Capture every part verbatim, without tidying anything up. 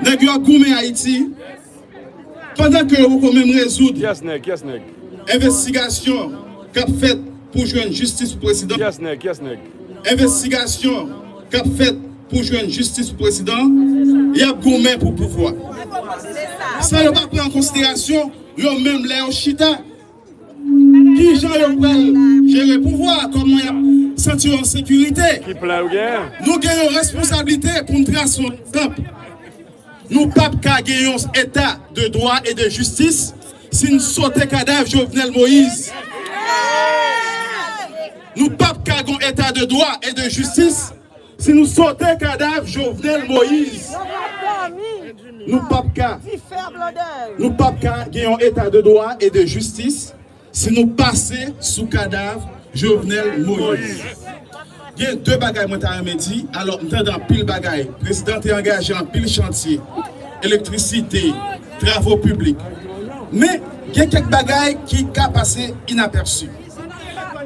Nèg yo ap goumen Ayiti, pandan ke yo poko menm rezoud Yes, nèg, yes, nèg. envestigasyon k ap fèt pou jwenn jistis pou prezidan. Yes, nèg, yes, nèg. Envestigasyon k ap fèt pou jwenn jistis pou prezidan, y ap goumen pou pouvwa. Sa yo pa pran an konsiderasyon, yo menm lè yo chita, kijan yo pral jere pouvwa, kòman y ap santi yo an sekirite. Ki plan yo genyen? Nou gen yon responsablite pou n trase yon egzanp. Nou p ap ka gen yon eta de dwa e de jistis si n sote kadav Jovenel Moïse. Nou p ap ka gen yon eta de dwa e de jistis si nou sote kadav Jovenel Moïse. Nou p ap ka, nou p ap ka gen yon eta de dwa e de jistis si nou pase sou kadav Jovenel Moïse. Gen de bagay mwen ta renmen di. Alò, m tande anpil bagay. Prezidan te angaje anpil chantye, elektrisite, travo piblik. Men, gen kèk bagay ki ka pase inapèsi.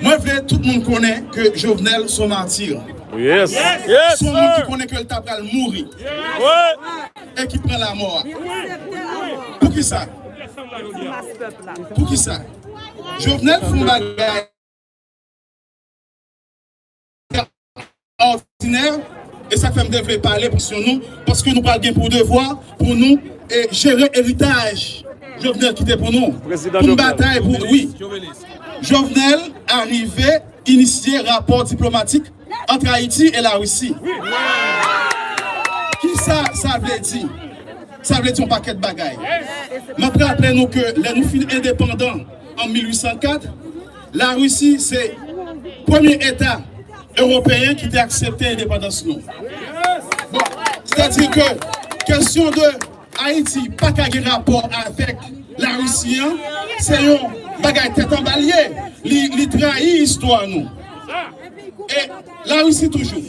Mwen vle tout moun konnen ke Jovenel se yon mati. Yes. Yes, Se yon moun ki sir. konnen ke l ta pral mouri. Wi. E ki pran lamò a. Poukisa? Poukisa? Jovenel fè yon bagay òdinè, e sa k fè m te vle pale pou sou nou, paske nou pral gen pou devwa pou nou e jere eritaj Jovenel kite pou nou. Prezidan Pou n Jovenel. batay pou, wi. Jovenel arive inisye rapò diplomatik ant Ayiti e Larisi. Kisa sa vle di? Sa vle di yon pakèt bagay. M ap raple nou ke lè nou fin endepandan an mil uit san kat, Larisi se premye eta ewopeyen ki te aksepte endepandans nou. Bon, sètadi ke kesyon de Ayiti pa ka gen rapò avèk Larisi an, se yon bagay tèt anba l ye. Li, li trayi istwa nou. E Larisi toujou.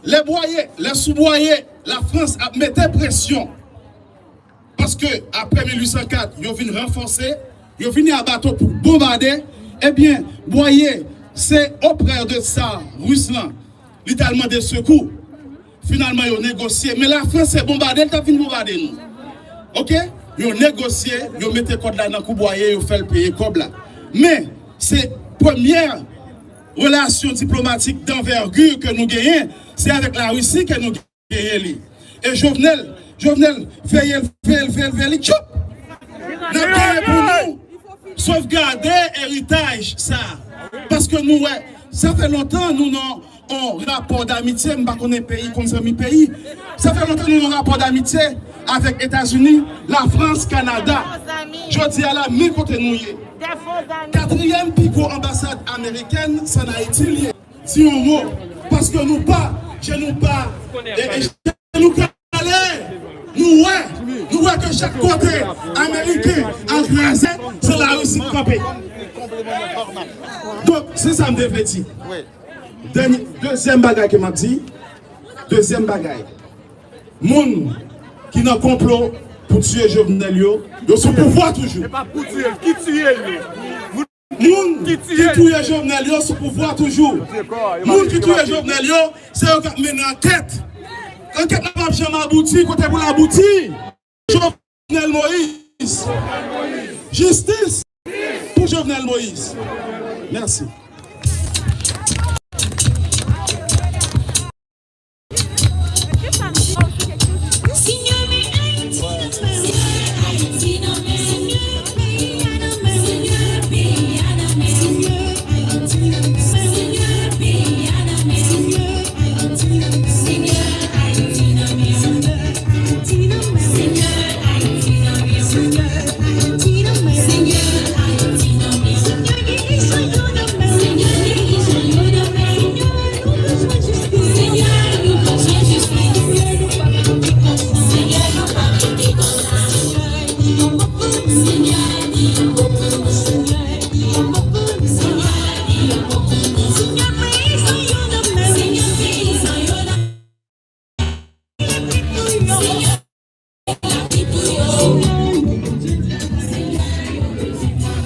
Lè Bwaye, lè sou Bwaye, Lafrans ap mete presyon. Paske apre mil uit san kat, yo vin ranfòse, yo vini a bato pou bonbade. Ebyen, Bwaye, se oprè de sa, Ris lan, li t al mande sekou. Finalman, yo negosye. Men Lafrans se bonbade, l t ap vin bonbade nou. Oke? Yo negosye, yo mete kòd la nan kou Bwaye, yo fè l peye kòb la. Men, se premyè relasyon diplomatik danvègi ke nou genyen, se avèk Larisi ke nou genyen li. E Jovenel, Jovenel, veye l, veye l, veye l, veye l, tchoup! N ap genyen pou nou sovgade eritaj sa. Paske nou wè, sa fè lontan nou nan yon rapò damitye, m pa konnen peyi konn zanmi peyi. Sa fè lontan nou nan yon rapò damitye avèk Etazini, Lafrans, Kanada. Jodi a la, men kote nou ye. Katriyèm pi gwo anbasad amerikèn, se ann Ayiti l ye. Di yon mo, paske nou pa, je nou pa, e, e je nou kale. Nou wè, nou wè ke chak kote Ameriken al kraze, se Larisi k kanpe. Donk, se sa m te vle di. Dènye, dezyèm bagay ke m ap di, dezyèm bagay. Moun ki nan konplo pou tiye Jovenel yo, yo sou pouvwa toujou. E pa pou tiye l, ki tiye l yo. Moun ki tiye Jovenel yo sou pouvwa toujou. Moun ki tiye Jovenel yo, se yo k ap mennen ankèt. Ankèt la p ap janm abouti, kote pou l abouti? Jovenel Moïse. Jistis pou Jovenel Moïse. Mèsi.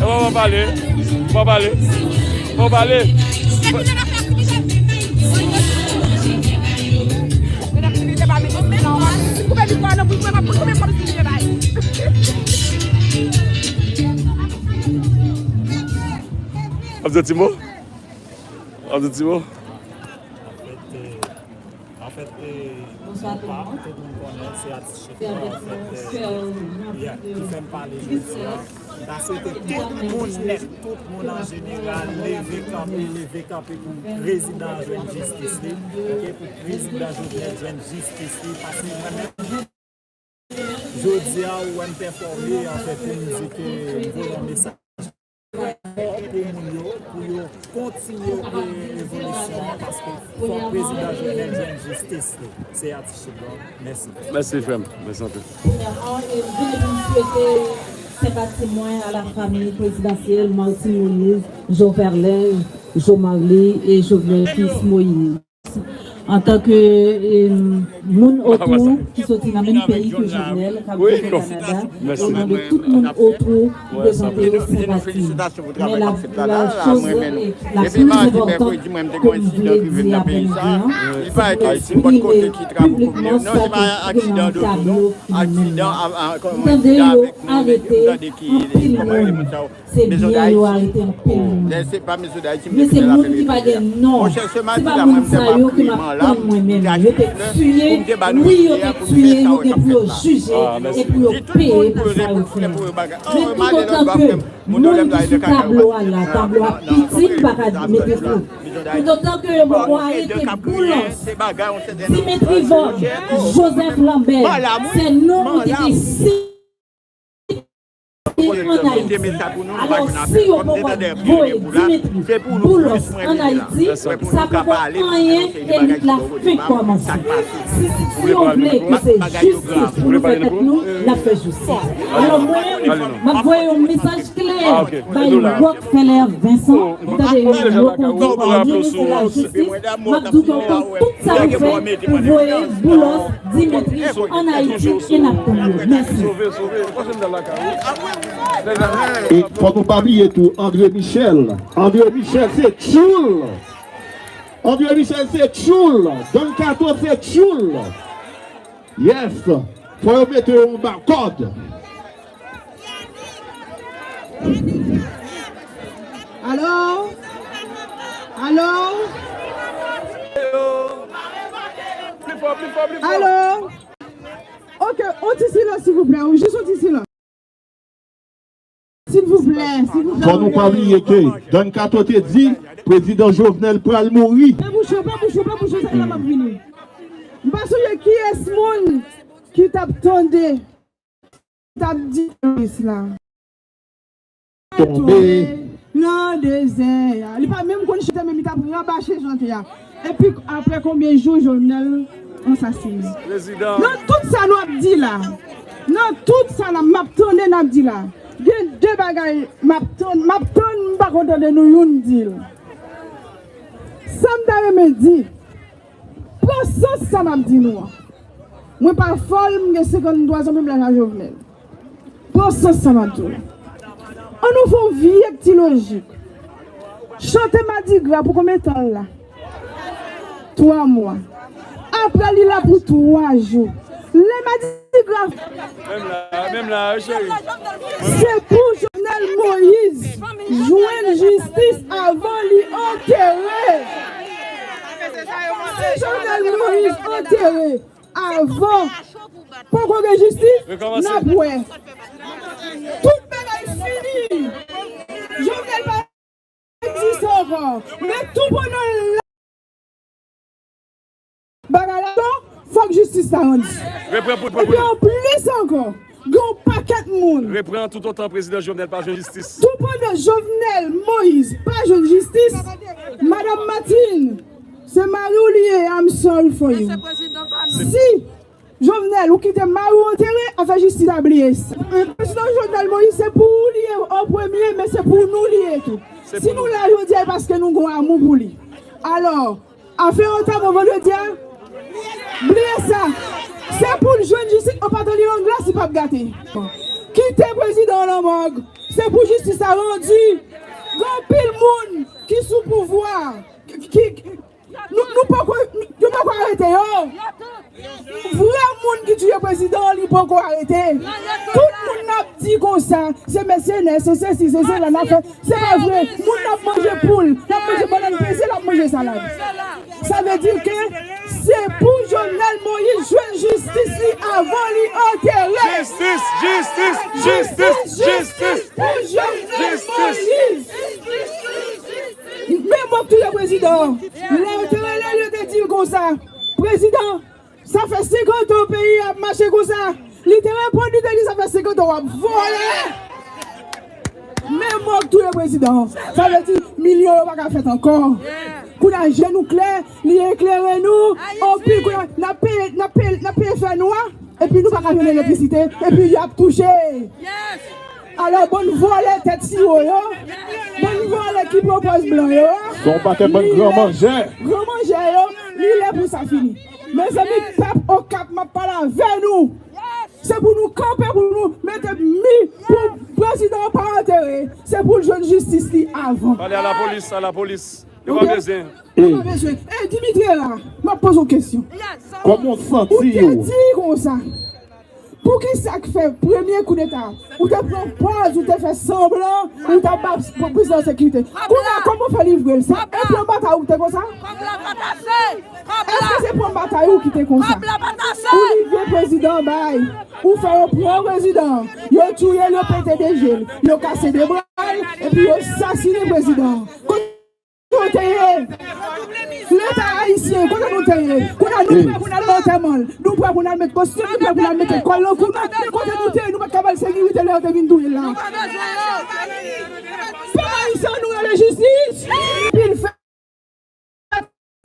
Fò pale, fò pale, fò pale. Koupe mikwo a non, Mwen pa konn konbyen kòb si li bay. Ap di yon ti mo? Ap di yon ti mo? Anfèt, eh, anfèt, eh, Bonsoir tout le monde. Tout moun konnen se atis chèf la, anfèt, eh, yeah, ki fè m pale jodi a. M ta swete tout moun nèt, tout moun an jeneral, leve kanpe, leve kanpe pou prezidan an jwenn jistis li, oke, pou prezidan Jovenel jwenn jistis li, paske mwen menm, jodi a, ou wè m pèfòme, anfèt, pou m di ke m voye yon mesaj fò pou moun yo, pou yo kontinye e-, evolisyon an, paske fò prezidan Jovenel jwenn jistis li. Se atis chèf la. Mèsi. Mèsi, frè m. Mèsi anpil. Premyèman, e m vini pou m swete senpati mwen a la fanmi prezidansyèl Martine Moïse, Joverlein, Jomarley e Jovenel fils Moïse. Antanke, em, moun otou ki soti nan menm peyi ke Jovenel, k ap viv o Kanada, o non de tout moun otou, m prezante yo senpati. Men la, la chose la pli enpòtan ke m vle di apre midi an, se pou eksprime piblikman sa ke gen nan tablo ki nan men mwen. M tande yo arete anpil moun. Se byen yo arete anpil moun. Men se moun ki pa gen non. Se pa moun sa yo ke m ap tann mwen menm. Yo te tiye, wi, yo te tiye, yo gen pou yo jije e pou yo peye pou sa yo fè. Men toutotan ke moun ki sou tablo a la, tablo a piti, m pa ka mete fou. Toutotan ke yo poko arete Boulos, Dimitri Vorbe, Joseph Lambert, se non ki te si an Ayiti. Alò, si yo poko voye Dimitri Boulos an Ayiti, sa poko anyen, elit la fenk kòmanse. Si, si, si yo vle ke se jistis pou nou fè tèt nou, n ap fè jistis. Alò, mwen, m ap voye yon mesaj klè bay Rockefeller Vincent, m tande yo, yo konnen, Dye Mesye Lajistis, m ap di w ke w fè tout sa w fè pou voye Boulos Dimitri an Ayiti e n ap tann yo. Mèsi. E fòk nou pa bliye tou André Michel. André Michel se tchoul. André Michel se tchoul. Don Kato se tchoul. Yes. Fò yo mete yo anba kòd. Alo? Alo? Alo? Ok, on ti silans, silvouplè. Wi, jis on ti silans. Silvouplè, silvouplè. Fò nou pa bliye ke Don Kato te di, Prezidan Jovenel pral mouri. Pè Bouchon, pè Bouchon, pè Bouchon, se la m ap vini. M pa sonje kiyès moun ki t ap tande, ki t ap di Louis la. Tonbe. Nan dezè a. Li pa menm konn chante, men li t ap rabache chante a. Epi, apre konbyen jou, Jovenel ansasinen? Nan tout sa nou ap di la, nan tout sa n ap, m ap tande n ap di la, gen de bagay m ap tann, m ap tann, m pa ko tande nou youn di l. Sa m ta renmen di, pran sans sa m ap di nou an. Mwen pa fòl, m gen senkanntwa zan, menm laj a Jovenel. Pran sans sa m ap di w. Ann nou fè yon vye ti lojik. Chante madigra pou konbyen tan l la? Twa mwa. Apre li la pou twa jou. Lè madigra. Menm la, menm la, wi, cheri. Se pou Jovenel Moïse jwenn jistis avan li antere. Si Jovenel Moïse antere avan, poko gen jistis, n ap wè. Tout bagay fini. Jovenel pa egziste ankò. Men tou pandan l la, bagay la, fòk jistis la rann. Epi anplis ankò, gen yon pakèt moun. Repran toutotan prezidan Jovenel pa jwenn jistis. Tou pandan Jovenel Moïse pa jwenn jistis, Madanm Martine, se mari w li ye, I'm sorry for you. Si Jovenel, ou kite mari w antere, afè jistis la bliye sa. Prezidan Jovenel Moïse, se pou ou li ye an premye, men se pou nou li ye tou. Si nou la jodi a, e paske nou gon amou pou li. Alò, afè antanman vandredi a, bliye sa. Se pou l jwenn jistis, an patan li an glas, li p ap gate. Kite prezidan an nan mòg. Se pou jistis la randi. Gen anpil moun ki sou pouvwa, ki, ki, Nou, nou poko, yo poko arete yo. Vrè moun ki tiye prezidan an, li poko arete. Tout moun n ap di konsa, se mèsenè, se sesi, se sela n ap fè. Se pa vre. Moun n ap manje poul, n ap manje bannann peze, n ap manje salad. Sa vle di ke se pou Jovenel Moïse jwenn jistis li avan li antere. Jistis, jistis, jistis, jistis pou Jovenel Moïse. Men mò k touye prezidan an. Lè yo te rele l, yo te di l konsa, prezidan, sa fè senkant an peyi a ap mache konsa. Li te reponn, li te di, sa fè senkant an w ap vòlè. Men mò k touye prezidan an. Sa vle di, milyon yo pa ka fèt ankò. Kounye a, je nou klè, li eklere nou. Anpil kounye a, n ap peye, n ap peye, n ap peye fè nou a. Epi nou pa ka jwenn elektrisite, epi y ap touche. Alò, bann vòlè tèt siwo yo, bann vòlè ki pran pòz blan yo. Se yon pakèt bann gran manjè. Gran manjè yo, li lè pou sa fini. Mezanmi, pèp Okap, m ap pale avè nou. Se pou nou kanpe, pou nou mete mi, pou prezidan an pa antere. Se pou l jwenn jistis li avan. Pale a lapolis, a lapolis. Yo pa bezwen. Yo pa bezwen. E Dimitri la, m ap poze w kesyon. Kòman w santi w? Ou te di konsa. Poukisa k fè premye koudeta, ou te pran pòz, ou te fè sanblan, ou t ap ba prezidan sekirite? Kounye a, kòman w fè livre l? Se e plan batay ou ki te konsa? Èske se plan batay ou ki te konsa? Ou livre prezidan bay, ou fè yo pran prezidan, yo touye l, yo pete de je l, yo kase de bra l, epi yo sasinen prezidan. Kote nou te ye? Leta ayisyen, kote nou te ye? Kounye a nou prè pou n al nan antèman l. Nou prè pou n al met kostim, nou prè pou n al mete kòl nan kou nou. Men kote nou te ye? Nou pa t ka ba l sekirite lè yo te vin touye l la. Pèp ayisyen, nou rele jistis. Pil fè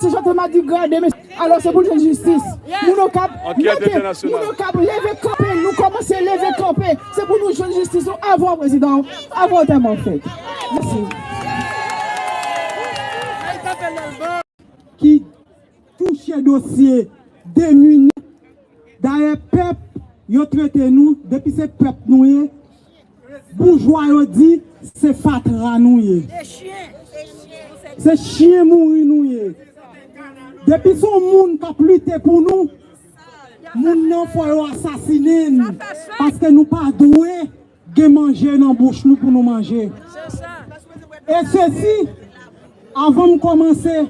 se jan te madigrade, mesye. Alò, se pou l jwenn jistis. Moun Okap, mete, moun Okap, leve kanpe. Nou kòmanse leve kanpe. Se pou nou jwenn jistis nou avan prezidan, avan antèman fèt. Mèsi. Ki touche dosye de minè. Dayè, pèp, yo trete nou, depi se pèp nou ye, boujwa yo di se fatra nou ye. Se chyen mouri nou ye. Depi se yon moun k ap lite pou nou, moun nan fò yo asasinen n, paske nou pa dwe gen manje nan bouch nou pou nou manje. E sesi, avan m kòmanse,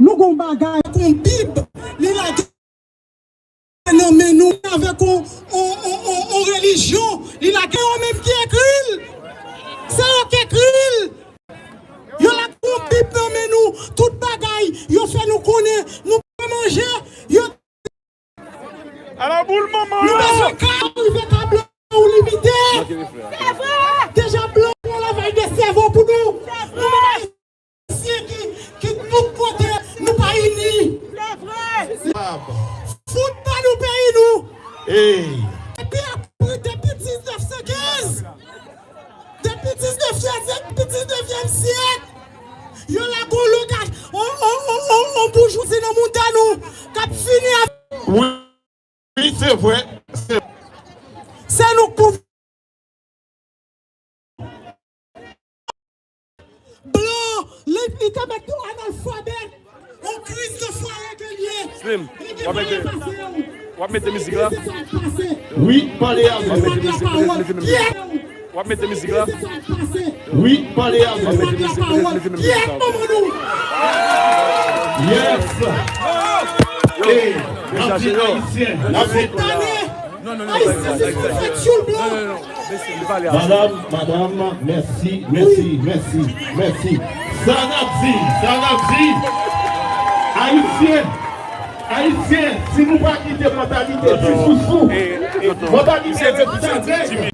nou gon bagay. Gon Bib, li lage nan men nou avèk on, on, on, on, on relijyon, li lage yo menm ki ekri l. Se yo ki ekri l. Yo lage yon Bib nan men nou, tout bagay, yo fè nou konnen, nou pa manje, yo. Ala boul manman! Nou bezwen kay, rive ka blan ou limite. Deja blan pran lavaj de sèvo pou nou. Nou menm Ayisyen ki, ki tout kote, nou pa ini. Se vre. Fout ba nou peyi nou. Depi apre, depi diznèf san kenz, depi diznèf, depi diznèvyèm syèk, yo lage on langaj, on, on, on, on, on boujwazi nan mouda nou k ap fini avèk. Wi, se vre. Se nou k pou Blan, li, li te mèt yo analfabèt. On kriz de fwaye ke l ye. Slim, w ap mete, w ap mete mizik la? Wi, pale avè m. W ap mete mizik la? Wi, pale avè m. Yes. Hey, anpil Ayisyen. Ayisyen se sou fè tchoul blan. Madanm, madanm, mèsi, mèsi, mèsi, mèsi. Sa n ap di, sa n ap di, Ayisyen, Ayisyen, si nou pa kite mantalite ti sousou, mantalite ti sousou,